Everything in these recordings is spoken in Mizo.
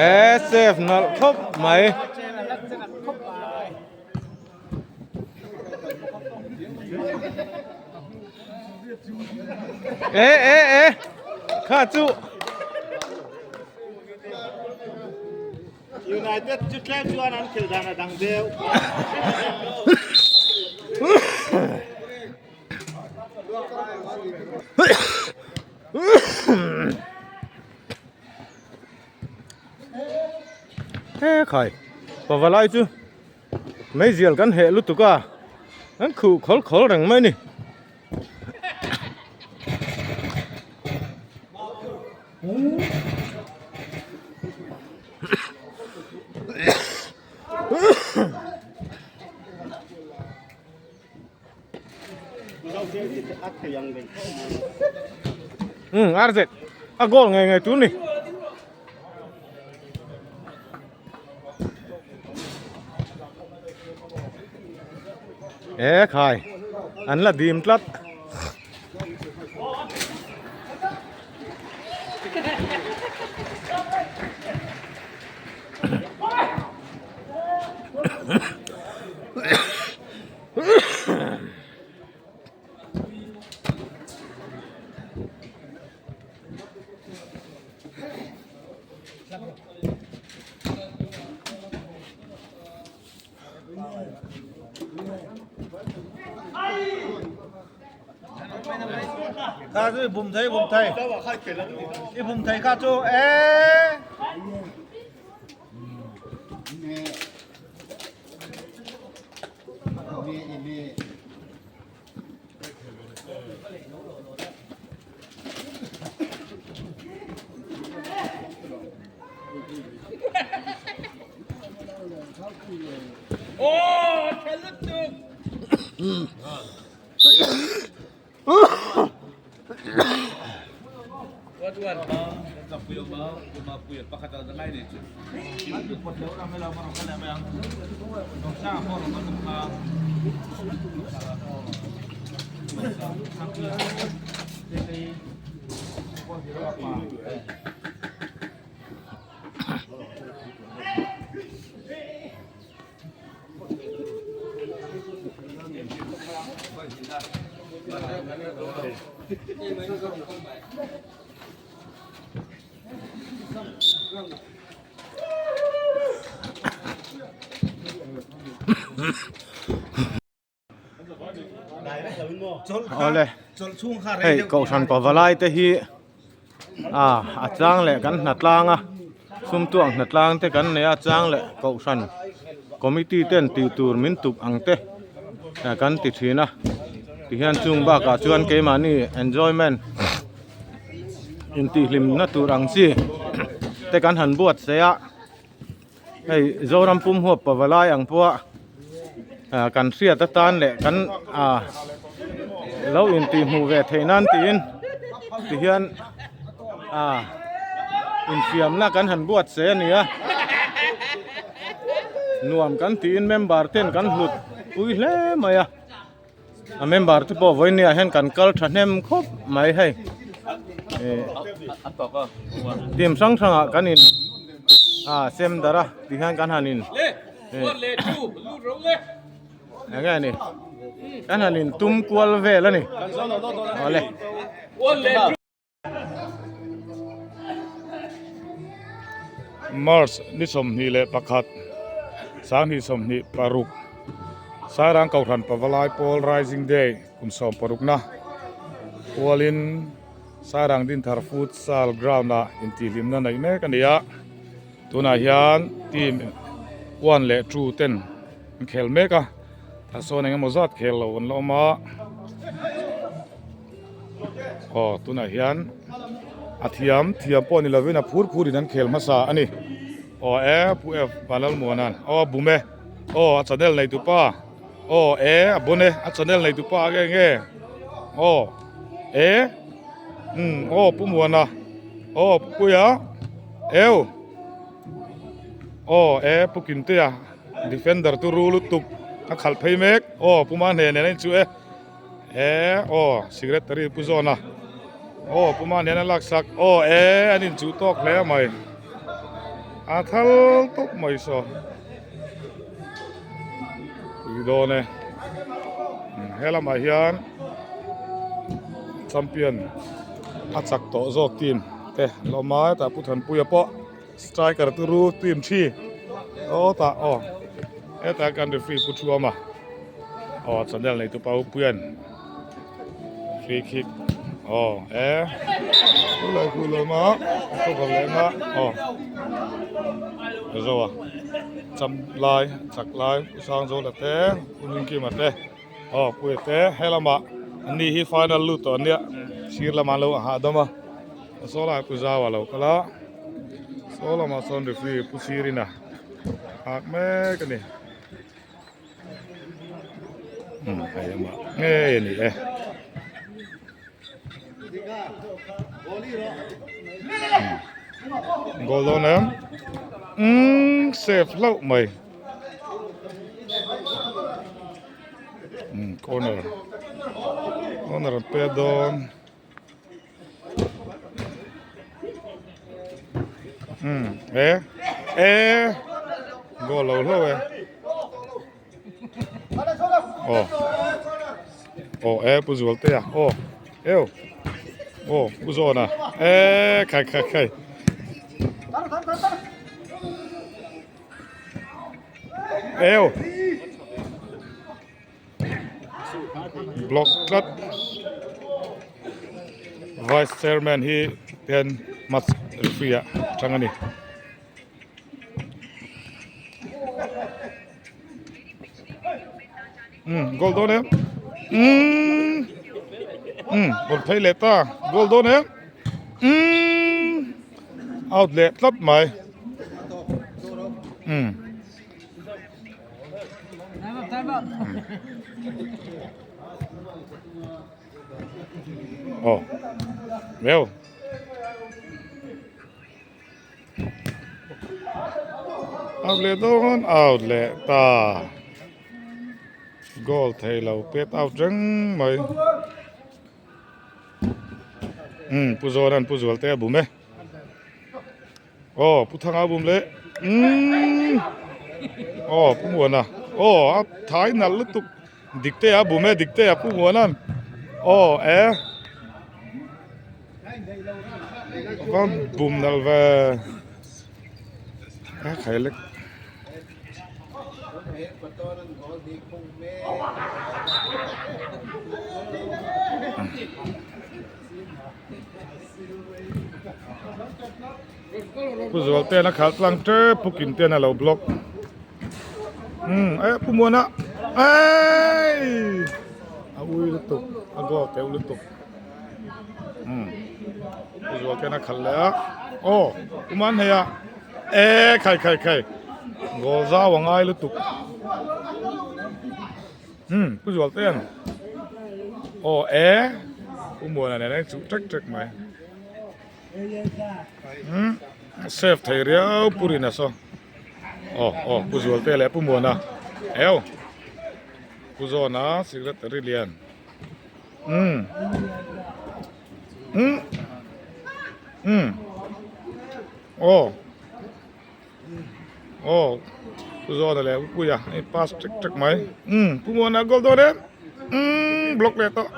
He save nalh khawp mai. E e e kha chu United chu tlem chuan an thil dan a dang deuh. He khai pavalai chu meizial kan heh lutuk a an khuh khawl khawl reng mai a ni. Um RZ a goal ngei ngei tur ni. E khai an la dim tlat. Kha chu bum thei bum thei i bum thei kha chu e Awle hei kohhran pavalai te hi ah a chang leh kan hna tlang a sum tuak hna tlang te kan nei a chang leh kohhran committee ten tih tur min tuk ang te kan ti thin a tihian chung bakah chuan keimahni enjoyment intihhlimna tur ang chi te kan han buatsaih a. Hei Zoram pum huap pavalai ang pawha ah kan hriat atan leh kan ah lo intih hmuh ve theih nan tiin tihian ah infiamna kan han buatsaih a ni a nuam kan tiin member ten kan hlut pui hle mai a. A member te pawh vawiin ah hian kan kal thahnem khawp mai hei eh team hrang hrang ah kan in ah sem darh a ti hian kan han in eh eng nge ni kan han in tum kual vel a ni awle. March ni 21 2026 Sairang Kohhran Pavalai Pawl Rising Day kum 60 na kualin Sairang Dinthar Futsal Ground ah intihhlimna neih mek a ni a, tunah hian team 1 leh 2 ten an khel mek a, tah sawn eng emaw zat khel lo an la awm a. Aw tunah hian a thiam thiam pawh ni lovin a phur phurin an khel hmasa a ni aw e pu F Vanlalmuana'n aw a bum e aw a channel nei tupa aw e a bon e a channel nei tupa a nge nge aw e umm aw pu Muana aw pu Puia eu aw e pu Kimtea defender turu lutuk a khalh phei mek aw pu Mahne nen a inchuh e. E aw secretary pu zawn a aw pu mahni an lak sak aw e an in chuh tawk hle mai a thal tawp mai saw pui dawn e he lamah hian champion a chak tawh zawk team te an la awm a hetah pu Thanpuia pawh striker turu team thi aw tah aw hetah kan referee pu Thuama. Aw channel nei tu pa upuian free kick aw e khulai khu lawma cover leh nga aw zo a cham lai chak lai usang zo la te unin kima te aw pui te helama ani hi final lut tawh ania sir lama lo a hahdam a saw lai pu zaua lo kal a saw lamah sawn referee pu sirina hak mek ani. Um hei amah ngei a ni e. Goal dawn em? Umm save hlauh mai. Um corner. Corner an pe dawn. Um e e goal lo hlo e aw aw e pu zual te a aw eu aw pu zawn a e khai khai khai eu Block tlat vice chairman hi hian match referee ah a tang a ni. Um goal dawn em um um rawn phei leh ta goal dawn em um out leh tlat mai um. Aw meu out leh dawn out leh ta goal thei lo pet out reng mai um pu Zawran pu Zualte a bum e. Aw pu Thanga bum leh umm aw pu Muana aw a thai nalh lutuk dik te a bum e dik te a pu Muana'n aw e va bum nalh ve a khai lek. Pu Zual ten a khalh tlang tep Pu Kim ten a lo block umm eh Pu Muana eii a ui lutuk a goal teuh lutuk umm Pu Zual ten a khalh leh a aw Pu Manhneia eh khai khai khai goal zau a ngai lutuk. Umm pu zual te ang aw e pu muana nen a inchuh ṭek ṭek mai umm save thei riau pu rina saw aw aw pu zual te leh pu muana eu pu zawna secretary lian umm umm umm aw. Aw pu Zawna leh pu Puia a in pass ṭek ṭek mai umm pu Muana goal dawn em umm block leh tawh.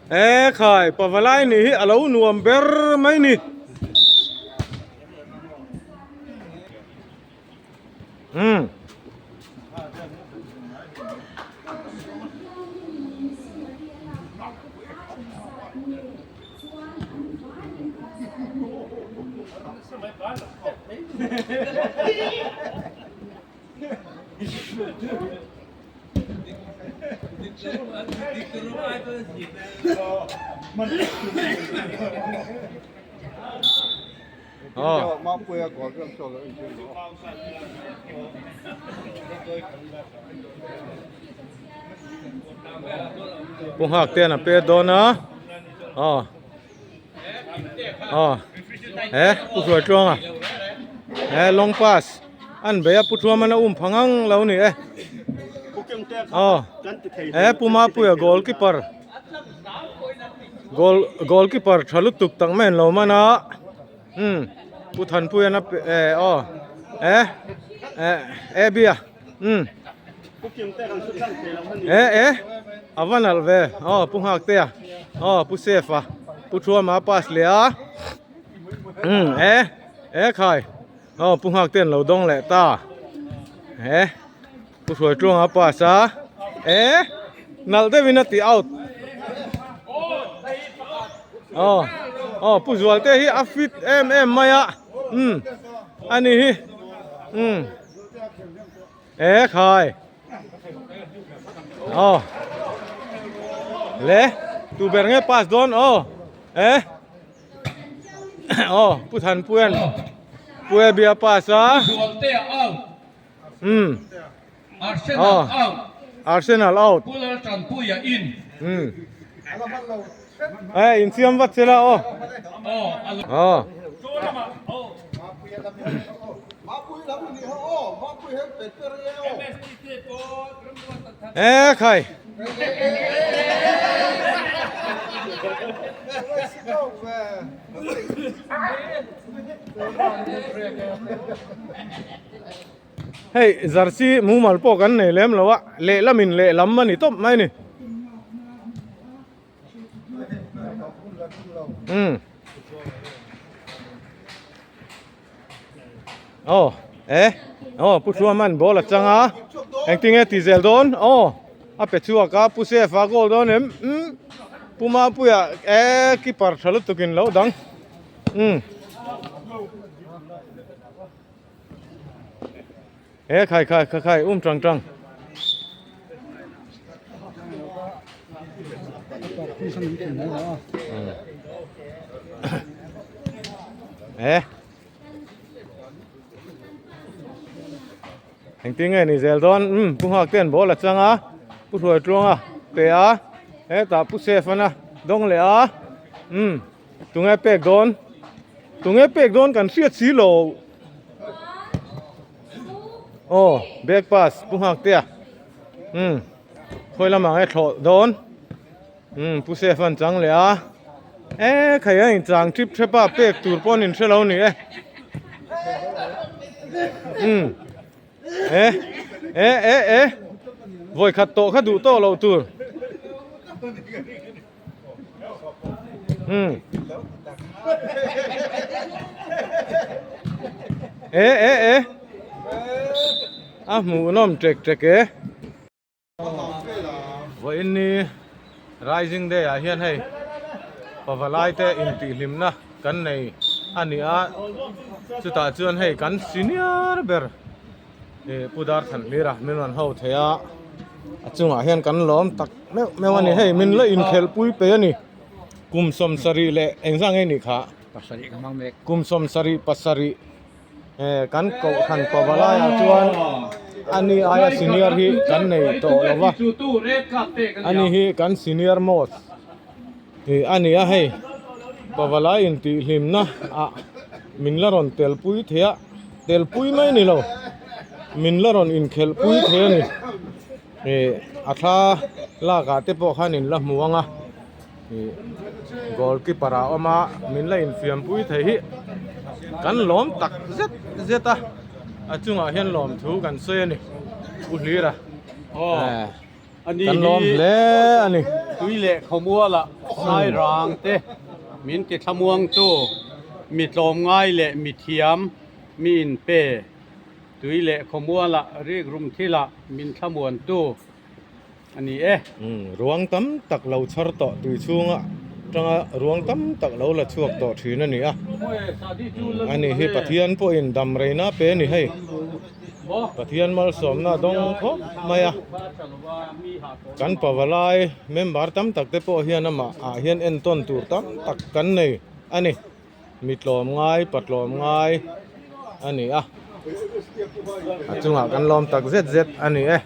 E khai pavalai nih hi a lo nuam ber mai ni. Umm. Pu nghak te an a pet dawn a aw aw he pu hruai tluang a he long pass an bei a pu thuam an a um pha ngang lo ni e aw he pu mapuia goal keeper. Goal goal keeper tha lutuk tak mai an lo man a umm Pu Thanpuia na pe eh aw eh eh eh bia umm eh eh a va nalh ve aw Pu Nghaktea aw Pu Sefa Pu Thuama pass leh a umm eh eh khai aw Pu Nghaktea an lo dawng leh ta eh. Pu Hruai Tluanga pass a eh nalh deuhin a ti out aw aw Pu Zualte hi a fit em em mai a umm ani hi umm eh khai aw le tu ber nge pass dawn aw eh aw Pu Thanpuian Pu Ebia pass a. Umm. Arsenal out. Arsenal out. Pu Laltanpuia in. Umm. Eh in siam vat sela aw. Aw. Eh khai. Hei jersey mumal pawh kan nei lem lo a lehlamin lehlam a ni tawp mai a ni umm aw eh aw pu Hruaman ball a chang a engtin nge tih zel dawn aw a pe chhuak a pu Sefa goal dawn em umm pu Mapuia eh keeper tha lutukin lo dang umm. He khai khai khai khai um tang tang. Eh. Engtin nge ni zel dawn um pu nghak ten ball a chang a pu hruai tluang a pe a hetah pu sef ana dawng leh a um Tunge pek dawn? Tunge pek dawn kan hriat si lo. Aw, back pass pu nghak te a. Um, khawi lamah nge thlawh dawn? Um, pu Sef an chang leh a. E, khai a inchang trip threp a, pek tur pawh an inhre lo ni e. Um, e, e, e, e. Vawikhat tawh kha duh tawh loh tur. Hmm. E e e. A hmuh nawm ṭek ṭek e. Vawiin ni Rising Day ah hian hei pavalai te intihhlimna kan nei a ni a, chutah chuan hei kan senior ber Ih Pu Darthanhlira min rawn ho thei a, a chungah hian kan lawm tak meuh meuh a ni. Hei min la inkhelhpui pe a ni. Kum sawmsarih leh engzah nge nih kha? Pasarih ka hmang mek. Kum sawmsarih pasarih eh kan kohhran pavalaiah chuan. Ani aia senior hi kan nei tawh lo va, ani hi kan senior most ih a ni a hei pavalai intihhlimna ah min la rawn telpui thei a, telpui mai ni lo min la rawn inkhelhpui thei a ni ih a thla lak ah te pawh khan in la hmu ang a ih goalkeeper ah a awm a min la infiampui thei hi kan lawm tak zet zet a a chungah hian lawmthu kan sawi a ni pu Hlira kan lawm hle a ni. Tui leh khawmuala sai rang te min ti thlamuangtu mi tlawmngai leh mi thiam mi inpe tui leh khawmuala rikrum thilah min thlamuantu a ni e. Ruang tam tak lo chhar tawh tui chhunga tanga ruang tam tak lo la chhuak tawh thin a ni a. Ani hi Pathian pawhin dam reina pe a ni hei. Pathian malsawmna a dawng khawp mai a. Kan pavalai member tam tak te pawh hian amah ah hian entawn tur tam tak kan nei a ni. Mi tlawm ngai, pa tlawm ngai a ni a. A chungah kan lawm tak zet zet a ni e.